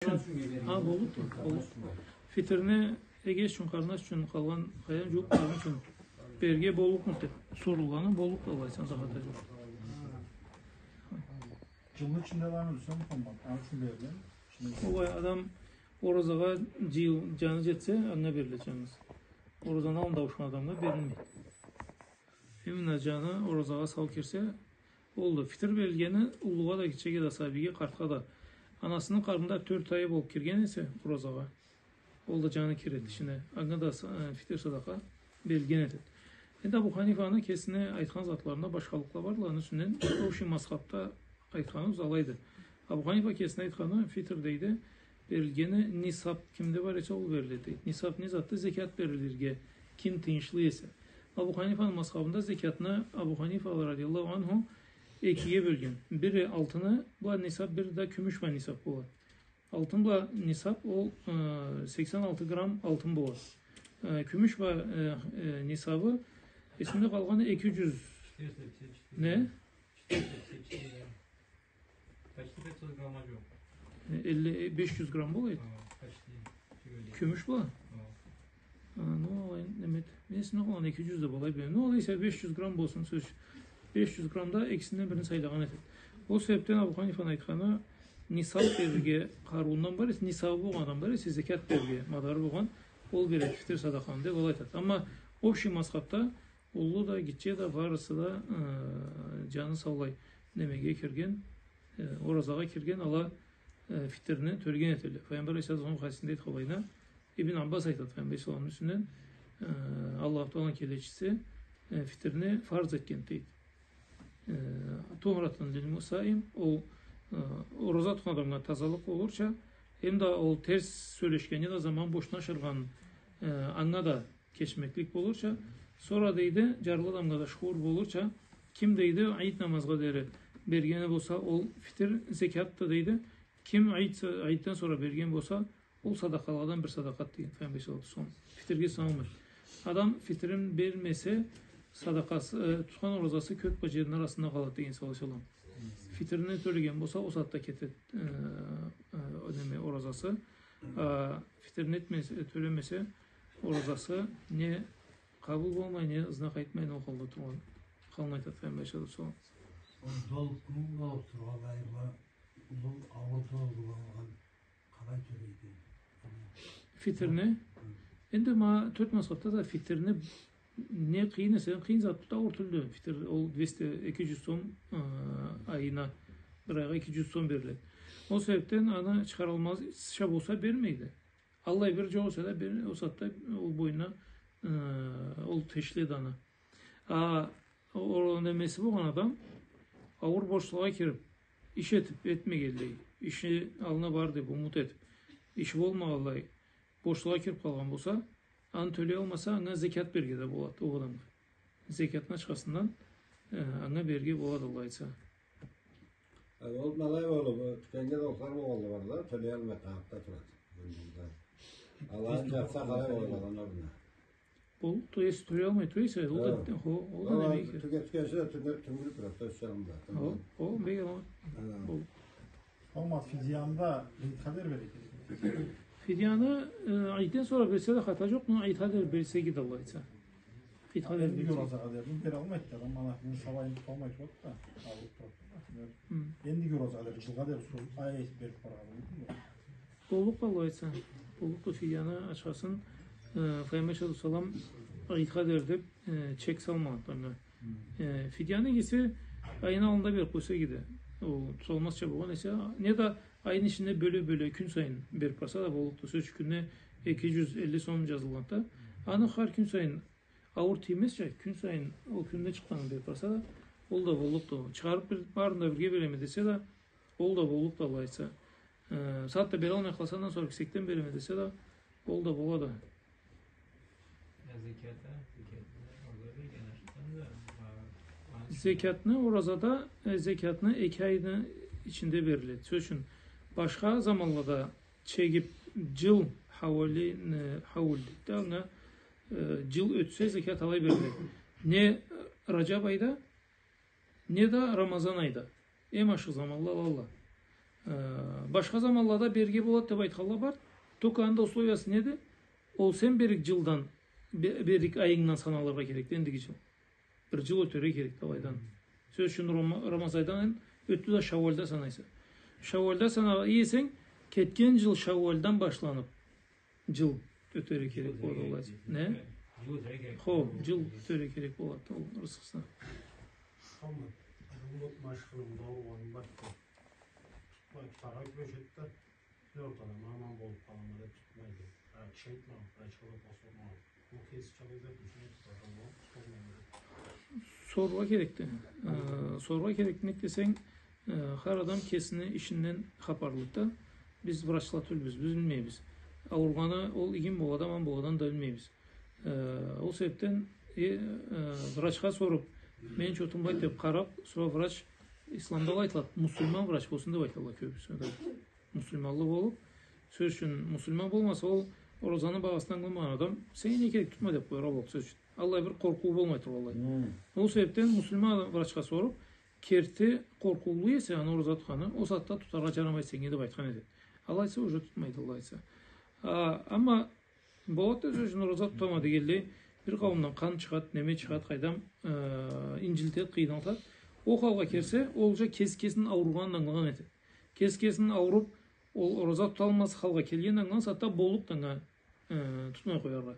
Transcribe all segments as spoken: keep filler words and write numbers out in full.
Ха, боллукъду, боллукъду. Фитрни эгеч ючюн, къарнаш ючюн, къалгъан къайдан жууукъ къарны ючюн берирге боллукъмуду деб сорулгъаны, боллукъду, алай эсе, закат да жокъ. Жылны ичинде бармы, Мухаммад? Аны ючюн бериле. Ичинде. Огъай, адам оразагъа жыйыл-, жаны жетсе, анга бериле жангыз. Оразаны аллында ауушхан адамгъа берилмейди. Именно жаны оразагъа сау кирсе, олду. Фитр берилгени уллугъа да, гитчеге да, сабийге, къартха да. Анасыны къарнында тёрт айы болуб кирген эсе оразагъа, ол да жаны киреди ичине. Анга да са-, э, фитр садакъа берилген этеди. Энди Абу Ханифаны кесини айтхан затларында башхалыкъла бардыла, аны ючюнден общий мазхабда айтханыбыз алайды. Абу Ханифа кесини айтханы, фитр дейди, берилгени нисаб кимде бар эсе, ол бериледи дейди. Нисаб не затды? Зекят берилирге ким тыйыншлы эсе. Абу Ханифаны мазхабында зекятны Абу Ханифа, радияллаху анху, экиге бёлген. Бири алтыны бла нисаб, бири да кюмюш бла нисаб болады. Алтын бла нисаб ол, э, сексен алты грамм алтын болады. Э, кюмюш бла, э, э, нисабы, эсимде къалгъаны, эки жюз. Четыреста пятьдесят четыре. Не? Четыреста пятьдесят четыре грамм. Почти пятьсот грамм жууукъ. Э, элли, э, беш жюз грамм болады. Ха, почти. Тюгюл. Кюмюш бла? Ха. А, ну, алай, неме эт. Мен эсимде къалгъан эки жюз да болады, билмейме. Ну, алай эсе беш жюз грамм болсун, сёз ючюн. Беш жюз грамм да экисинден бирин сайлагъан этеди. Ол себебден Абу Ханифаны айтханы, нисаб берирге къарыуундан бар эсе, нисабы болгъан адам бар эсе, зекят берирге мадары болгъан, ол береди фитр садакъаны деб алай айтады. Амма общий мазхабда уллу да, гитче да, барысы да, э, жаны саулай немеге кирген, э, оразагъа кирген, ала, э, фитрни тёлеген этелле. Файгъамбар алейхиссалату уассалам хадисинде айтханлайына, Ибн Аббас айтады Файгъамбар саллаллаху алейхи ва саллам юсюнден, э, Аллаху Тааланы келечиси, э, фитрни фарз этген дейди. Э, тухратан лил мусаим, ол, э, ораза тутхан адамгъа тазалыкъ болурча, эм да ол терс сёлешгенни да, заман бошуна ашыргъан, э, анга да кечмеклик болурча, сора, дейди, жарлы адамгъа да шуур болурча, ким, дейди, айт намазгъа дери бергени болса, ол фитр зекятды, дейди. Ким айт, айтдан сора берген болса, ол садакъаладан бир садакъады, деген Файгъамбар саллаллаху алейхи ва саллам. Фитрге саналмайды. Адам фитрин бермесе, садакъасы, э, тутхан оразасы кёк бла жерни арасында къалады, деген саллаллаху алейхи ва саллам. Фитрни тёлеген болса, ол сагъатда кетеди, э, э, ол неме, оразасы. А фитрни этмесе, тёлемесе, оразасы не къабыл болмай, не ызына къайтмай, ол халда тургъан халны айтады Файгъамбар саллаллаху алейхи ва саллам. Ол долукъ кюн болуб тургъан айырма, уллу, ауур долукъ болгъан къалай тёлейди? Фитрни? Хы. Энди ма тёрт мазхабда да фитрни не къыйын эсе, къыйын зат тюлдю, ауур тюлдю. Фитр ол двести, эки жюз сом, э, айына, бир айгъа эки жюз сом бериледи. Ол себебден аны чыгъаралмазча болса бермейди. Аллай бир жокъ эсе да, бир, ол сагъатда ол бойнуна, э, ол тешиледи аны. А ол немеси болгъан адам ауур борчлагъа кириб, иш этиб этмегенлей, иши аллына барыр деб умут этиб, иши болмагъанлай, борчлагъа кириб къалгъан болса, аны тёлеялмаса, анга зекят берирге да болады ол адамгъа. Зекятны ачхасындан, э, анга берирге болады, Аллах айтса. Э, ол ма алай болуб, тюкеннге да охлар болгъанла бардыла, тёлеялмай, къагъытда турады. Аланы жапса, къалай болур, аланы орнуна? Боллукъду, эсе тёлеялмай тура эсе, ол да, хо, ол да немеге киреди. Тюке-, тюкенчи да тюнгюлюб турады, тёс жанында. Хо, хо, бек аман. Хы. Боллукъду. Ол ма фидияны да айт къадар береди. Фидияны, э, айтдан сора берсе да хата жокъ, но айт къадар берсе иги да, Аллах айтса. Айт къадар берсе. Энди оразагъа дери бералмайды да, адам ма, мен сабийни туталмай турады да, ауур турады. Хы. Энди оразагъа дери, жылгъа дери, сора айт бериб баргъан болмайды. Боллукъду, Аллах айтса. Боллукъду, фидияны ачхасын, э, Файгъамбар саллаллаху алейхи ва саллам айтха дери деб, э, чек салмагъанды. Э, фидияны кеси айны аллында бериб къойса иги да, ол туталмазча болгъан эсе, не да айны ичинде бёле-бёле кюн сайын бериб барса да боллукъду. Сёз ючюн, кюнде эки жюз элли сом жазылгъанды. Аны хар кюн сайын ауур тиймезча, кюн сайын ол кюнде чыкъгъанын бериб барса да, ол да боллукъду. Чыгъарыб бир, барын да бирге береме десе да, ол да боллукъду, Аллах айтса. Э, сагъатда бералмай къалса, андан сора кесекден береме десе да, ол да болады. Э, зекятны, зекятны ораза берген ашхыдан да, а, аны... Зекятны ораза да, э, зекятны эки айны ичинде бериледи. Сёз ючюн, башха заманлада чегиб, жыл хаули, э, хаул дейди да, анга, э, жыл ётсе, зекят алай бериледи. Не Ражаб айда, не да Рамазан айда. Эм ашхы заманла алалла. Э, башха заманлада берирге болад деб айтханла бар. Только анда условиясы неди? Ол сен берлик джылдан, бе-, берлик айынгдан саналыргъа керекди, эндиги джыл. Бир джыл ётерге керекди алайдан. Сёз ючюн, Рама-, Рамазайдан ётдю да, Шауалда санайса. Шауалда санаргъа эсенг, кетген джыл Шауалдан башланыб, джыл ётерге керек болады алайса. Не? Хо, джыл ётерге керек болады ол рысхысына. Хаммат, Хаммат машхылымда ургъаным бар. Тутмай, тутаргъа кюрешеди да, тёрт адам аман болуб къалама деб тутмайды. А, киши айтмагъан, врачха да сормагъан. Ол кеси чалай да, киши айтмагъан, ол сормагъан. Сорургъа керекди. Э, сорургъа керекди, нек десенг, э, хар адам кесини ишинден хапарлыды да. Биз врачла тюлбюз, биз билмейбиз. Ауругъаны ол игими болады, аман болады, аны да билмейбиз. Э, ол себебден, э, э, врачха соруб, мени чотум былайды деб къараб, сора врач, исламда алай айтылады, муслиман врач болсун деб айталла кёбюсю. Муслиманлы болуб, сёз ючюн, муслиман болмаса, ол оразаны багъасын ангыламагъан адам, сеннге не керек, тутма деб къояргъа боллукъ, сёз ючюн. Аллай бир къоркъуу болмай тургъанлай. Ол себебден муслиман врачха соруб, керти къоркъуулу эсе аны ораза тутханы, ол сагъатда тутаргъа джарамайды сеннге деб айтхан этеди. Алай эсе, уже тутмайды, алай эсе. А, амма болады да, сёз ючюн, ораза тутама дегенлей, бир къауумдан къан чыгъады, неме чыгъады, къайдам, э, инджилтеди, къыйналады. Ол халгъа кирсе, ол уже кеси кесини ауругъанын ангылагъан этеди. Кеси кесини ауруб, ол ораза туталмаз халгъа келгенин ангылагъан сагъатда боллукъду анга, э, тутмай къояргъа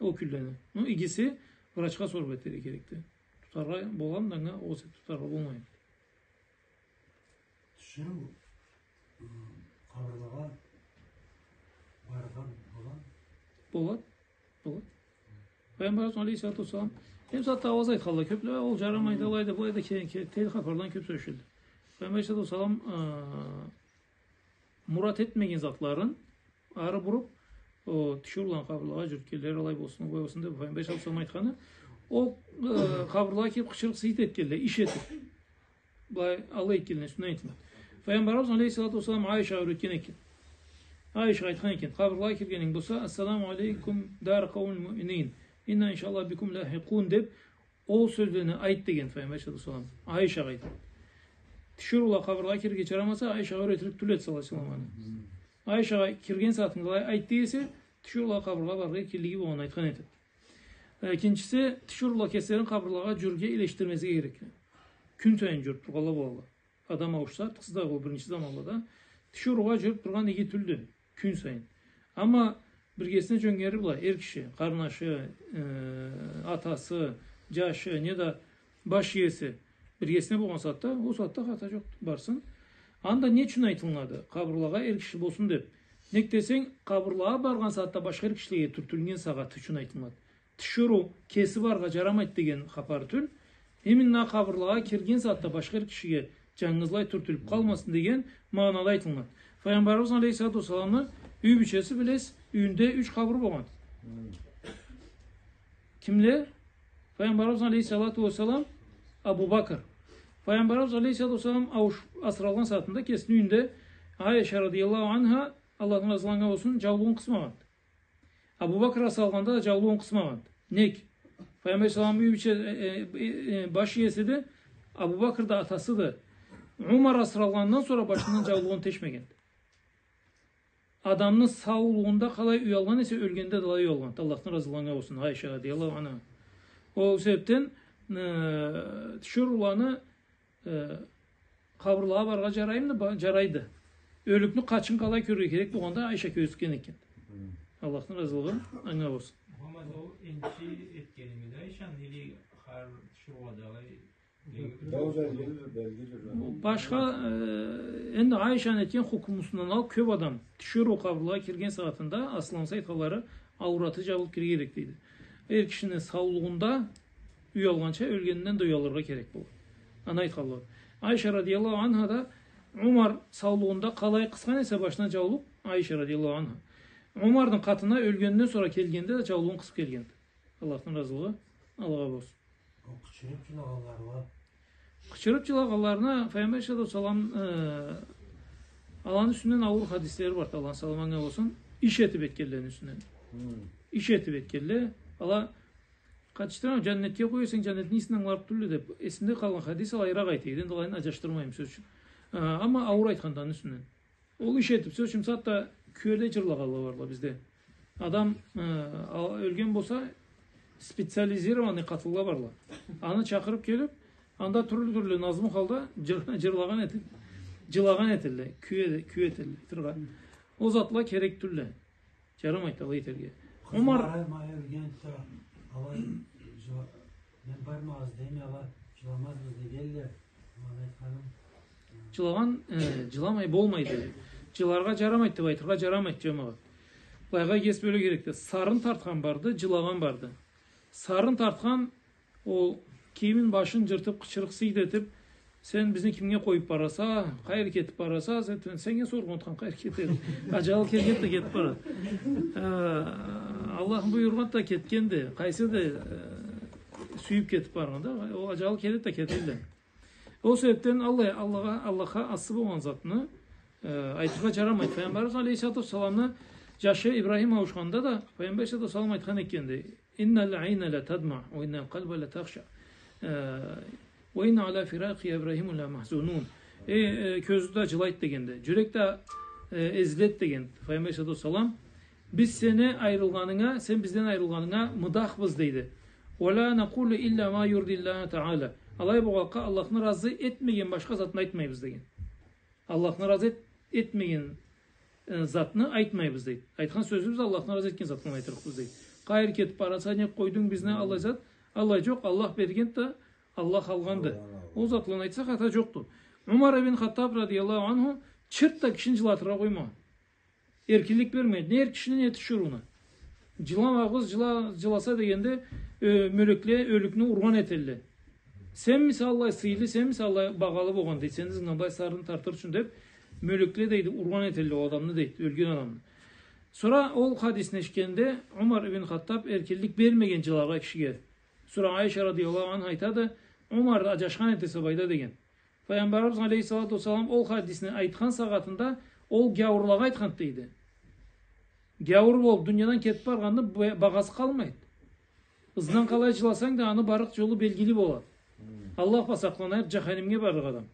ол кюнлени. Ну, игиси врачха соруб этерге керекди. Тутаргъа боламыды анга, огъесе тутаргъа болмаймыды. Тиширыу, ы, къабырлагъа барыргъа бола? Болад, болад. Пайгъамбарыбыз алейхиссалату уассалам, эм затда ауаз айтханла кёбле, ол джарамайды, алайды, былайды, ке-, ке-, тел хапардан кёб сёлешелле. Пайгъамбар алейхиссалату уассалам, ы, мурат этмеген затларын ары буруб, ол тиширыуланы къабырлагъа джюрютгенлери алай болсун, былай болсун деб, Пайгъамбар алейхиссалату уассалам айтханы, ол, э, къабырлагъа кириб къычырыкъ-сыйыт этгенле, иш этиб. Былай алай этгенле, сюннет этиб. Пайгъамбарыбыз алейхиссалату уассалам Айшагъа юретген экен. Айшагъа айтхан экен, къабырлагъа киргенинг болса, «Ассаламу алейкум дара къаумил муъминин. Инна иншаАллаху бикум лахикъун», — деб, ол сёзлени айт деген Пайгъамбар алейхиссалату уассалам. Айшагъа айтхан. Тиширыула къабырлагъа кирирге джарамаса, Айшагъа юретирик тюл эди, саллаллаху алейхи уа саллам, аны. Айшагъа кирген сагъатында алай айт десе, тиширыула къабырлагъа барыргъа эркинлиги болгъанын айтхан этеди. Экинчиси, тиширыула кеслерин къабырлагъа джюрюрге ийлешдирмезге керек. Кюн сайын джюрюб тургъанла болалла. Адам ауушса, артыкъсыз да ол биринчи заманлада тиширыугъа джюрюб тургъан иги тюлдю. Кюн сайын. Амма биргесине джёнгери бла, эр киши, къарнашы, э, атасы, джашы, неда баш иеси биргесине болгъан сагъатда, ол сагъатда хата джокъду, барсын. Анда не ючюн айтылынады? Къабырлагъа эр киши болсун деб. Нек десенг, къабырлагъа баргъан сагъатда башха эр кишилеге тюртюлген сагъаты ючюн айтылынады. Тиширыу кеси барыргъа джарамайды деген хапар тюл. Именно къабырлагъа кирген сагъатда башха эр кишиге джангызлай тюртюлюб къалмасын деген магъанада айтылынады. Пайгъамбарыбыз алейхиссалату уассаламны юй бийчеси, билесиз, юйюнде юч къабыр болгъан. Кимле? Пайгъамбарыбыз алейхиссалату уассалам, Абу Бакр. Пайгъамбарыбыз алейхиссалату уассалам ауушуб, асыралгъан сагъатында кесини юйюнде Айша радияллаху анха, Аллахдан разылыкъ анга болсун, джаулугъун къысмагъанды. Абу Бакр асыралгъанда да джаулугъун къысмагъанды. Нек? Пайгъамбар салам юй бийче-, э, э, э, баш иесиди, Абу Бакр да атасыды. Умар асыралгъандан сора башындан джаулугъун тешмегенди. Адамны саулугъунда къалай уялгъан эсе, ёлгенде да алай уялгъанды. Аллахдан разылыкъ анга болсун, Айша радияллаху анха. Ол себебден, э, тиширыуланы Э, къабырлагъа барыргъа джараймыды? Ба-, джарайды. Ёлюкню къачын къалай кёрюрге керек болгъанда Айша кёргюзтген экен. Аллахдан разылыгъы анга болсун. Мухаммад, ол энчи этгеними да Айшаны, или хар тиширыугъа да алай? Башха, э, энди Айшаны этген хукмусундан алыб кёб адам тиширыу къабырлагъа кирген сагъатында, асламса айтханлары, аураты джабылыб кирирге керек дейди. Эр кишини саулугъунда уялгъанча ёлгенинден да уялыргъа керек болур. Аны айтханла. Айша радияллаху анха да Умар саулугъунда къалай къысхан эсе башына джаулукъ, Айша радияллаху анха, Умарны къатына ёлгенинден сора келгенде да джаулугъун къысыб келгенди. Аллахны разылыгъы алагъа болсун. Ол къычырыб джылагъанлары уа? Къычырыб джылагъанларына Пайгъамбар алейхиссалату уассалам, э, аланы юсюнден ауур хадислери барды, Аллахны саламы анга болсун, иш этиб этгенлерини юсюнден. Иш этиб этгенле, ала Къатышдырама, джаннетге къой эсенг, джаннетни ийисин ангыларыкъ тюлле деб, эсимде къалгъан хадис, алайыракъ айтайым, энди алайын аджашдырмайым, сёз ючюн. А, амма ауур айтхандан юсюнден. Ол иш этиб, сёз ючюн, сагъатда кюеле джырлагъанла барла бизде. Адам, э, а, ёлген болса, специализированный къатынла барла. Аны чакъырыб келиб, анда тюрлю-тюрлю назму халда джыр-, джырлагъан этиб, джылагъан этелле, кюе-, кюе этелле, айтыргъа. Ол затла керек тюлле. Джарамайды алай этерге. Умар. Къызлары ма ёлген да, алай джыла-, мен бармагъыз дейме, ала джыламазбыз дегенле, ма айтханым. Джылагъан, э, джыламай болмайды. Джыларгъа джарамайды деб айтыргъа джарамайды, джамагъат. Былайгъа кес бёле керекди. Сарын тартхан барды, джылагъан барды. Сарын тартхан ол кийимин башын джыртыб, къычырыкъ-сыйыт этиб, сен бизни кимге къоюб бараса, къайры кетиб бараса, сен, сеннге соргъан тутхан къайры кетеди. Аджалы келгенди да кетиб барады. Э, Аллах буюргъанды да кетгенди. Къайсыды, э, сюйюб кетиб баргъан да, ол аджалы келеди да кетеди. Ол себебден Аллах, Аллахха, Аллахха асы болгъан затны, э, айтыргъа джарамайды. Файгъамбарыбыз алейхиссалату уассаламны джашы Ибрахим ауушханда да, Файгъамбар алейхиссалату уассалам айтхан экенди. «Инналь айна ла тадма, уа инналь къальба ла тахша, э, уа инна аля фиракъи Ибрахима ла махзунун». Э, э, кёзю да джылайды дегенди. Джюрек да, э, эзиледи деген Файгъамбар алейхиссалату уассалам. Биз сени айырылгъанынга, сен бизден айырылгъанынга мыдахбыз, дейди. «Уа ла накъулу илля ма юрдиллаху тааля». Алай болгъанлыкъгъа Аллахны разы этмеген башха затны айтмайбыз деген. Аллахны разы эт-, этмеген, э, затны айтмайбыз, дейди. Айтхан сёзюбюз Аллахны разы этген затны айтырыкъбыз, дейди. Къайры кетиб бараса, нек къойдунг бизни, аллай зат, аллай джокъ, Аллах бергенди да, Аллах алгъанды. Аллах алгъан. Ол затланы айтса, хата джокъду. Умар ибн Хаттаб радияллаху анху чырт да кишини джылатыргъа къоймагъан. Эркинлик бермейди. Не эр кишини, не тиширыуну. Джыламагъыз, джыла-, джыласа дегенде, э, мёлекле ёлюкню ургъан этелле. Сенмисе аллай сыйлы, сенмисе аллай багъалы болгъан, дейди. Сени ызынгдан былай сарын тартыр ючюн деб, мёлекле, дейди, ургъан этелле ол адамны, дейди, ёлген адамны. Сора ол хадисни эшитгенде Умар ибн Хаттаб эркинлик бермеген джыларгъа кишиге. Сора Айша радияллаху анха айтады, Умар аджашхан эте сабайда деген. Файгъамбарыбыз алейхиссалату уассалам ол хадисни айтхан сагъатында ол гяуурлагъа айтханды, дейди. Гяуур болуб, дуниядан кетиб баргъанны ба-, багъасы къалмайды. Ызындан къалай джыласанг да, аны барыкъ джолу белгили болады. Аллах бла сакъланайыкъ, джаханимге барлыкъ адам.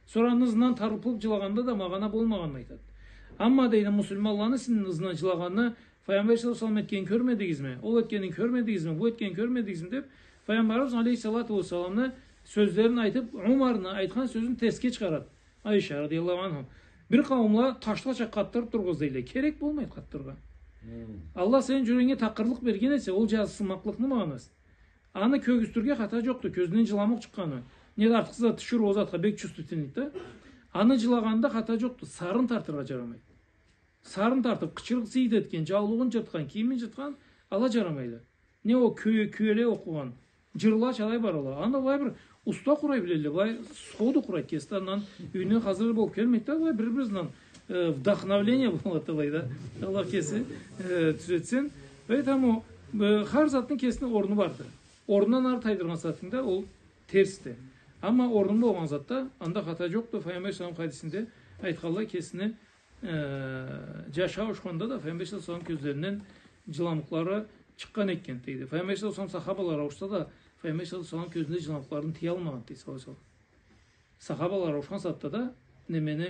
Сора аны ызындан тарылыб джылагъанда да магъана болмагъанын айтады. Амма, дейди, муслиманланы сизни ызындан джылагъанны Файгъамбар саллаллаху алейхи ва саллам этгенин кёрмедигизми? Ол этгенин кёрмедигизми? Бу этгенин кёрмедигизми? Деб, Файгъамбарыбыз алейхиссалату уассаламны сёзлерин айтыб, Умарны айтхан сёзюн терсге чыгъарады. Айша радияллаху анха. Бир къауумла ташлагъа чакъы къатдырыб тургъуз дейле. Керек болмайды къатдырыргъа. Аллах сени джюрегинге такъырлыкъ берген эсе, ол джазыкъсынмакълыкъны магъанасы. Аны кёргюзтюрге хата джокъду, кёзюнден джыламукъ чыкъгъаны. Неда артыкъсыз да тиширыу ол затха бек чувствительныйди да. Аны джылагъанында хата джокъду, сарын тартыргъа джарамайды. Сарын тартыб, къычырыкъ-сыйыт этген, джаулугъун джыртхан, кийимин джыртхан, ала джарамайла. Не ол кюе-, кюеле окъугъан, джырла чалай барала. Анда былай бир уста къурай билелле, былай сходу къурайды кеси да, андан юйюне хазыр болуб келмейди да, былай бир-биризинден, э, вдохновение болады былай да. Аллах кеси, э, тюзетсин. Поэтому, э, хар затны кесини орну барды. Орнундан ары тайдыргъан сагъатынгда ол терсди. Амма орну болгъан затда анда хата джокъду. Файгъамбар саллаллаху алейхи ва саллам хадисинде айтханлай, кесини, э, джашы ауушханда да Файгъамбар саллаллаху алейхи ва саллам кёзлеринден джыламукълары чыкъгъан экен, дейди. Файгъамбар саллаллаху алейхи ва саллам, сахабалары ауушса да, Файгъамбар саллаллаху алейхи ва саллам кёзюнден джыламукъларын тыялмагъан, дейди, саллаллаху алейхи ва саллам. Сахабалары ауушхан сагъатда да, немени,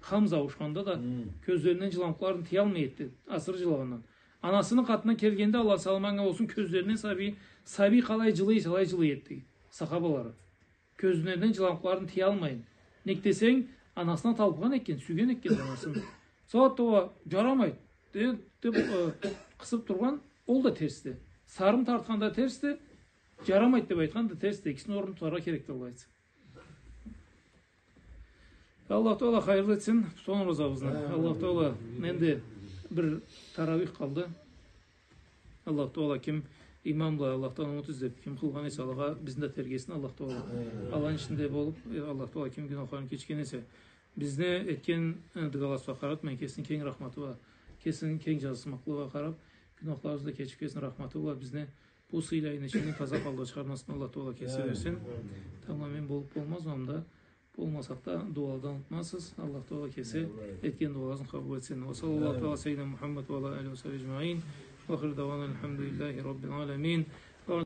Хамза ауушханда да кёзлеринден джыламукъларын тыялмай эди, асыры джылагъандан. Анасыны къатына келгенде, Аллах саламы анга болсун, кёзлеринден сабий, сабий къалай джылай эсе, алай джылай эди, дейди, сахабалары. Кёзлеринден джыламукъларын тыялмайын. Нек десенг, анасына талпыгъан экен, сюйген экен анасын. Сагъатда ол джарамайды деб, деб, э, къысыб тургъан, ол да терсди. Сарын тартхан да терсди, джарамайды деб айтхан да терсди. Экисини орнун тутаргъа керекди, Аллах айтса. Аллах Таала хайырлы этсин тутхан оразабызны. Амин. Аллах Таала, энди бир таравих къалды. Аллах Таала ким иман бла, Аллахдан умут излеб, ким къылгъан эсе, алагъа бизни да тергесин Аллах Таала. Амин. Аланы ичинде болуб, э, Аллах Таала ким гюнахларын кечген эсе, бизни этген, э, дыгаласыбызгъа къараб, мен кесини кенг рахматы бла, кесини кенг джазыкъсынмакълыгъы бла къараб, гюнахларыбызны да кечиб, кесини рахматы бла бизни бу сыйлы айны ичинден таза халда чыгъармасын Аллах Таала кеси берсин. Амин. Тамам, мен болуб болмазма да, болмасакъ да, дуаладан унутмазсыз. Аллах Таала кеси этген дуаларыгъызны къабыл этсин. Ва саллаллаху таала ала сайидина Мухаммад ва ала алихи ва сахбихи аджмаин. Ва ахиру даъвана альхамдулиллахи раббиль алямин.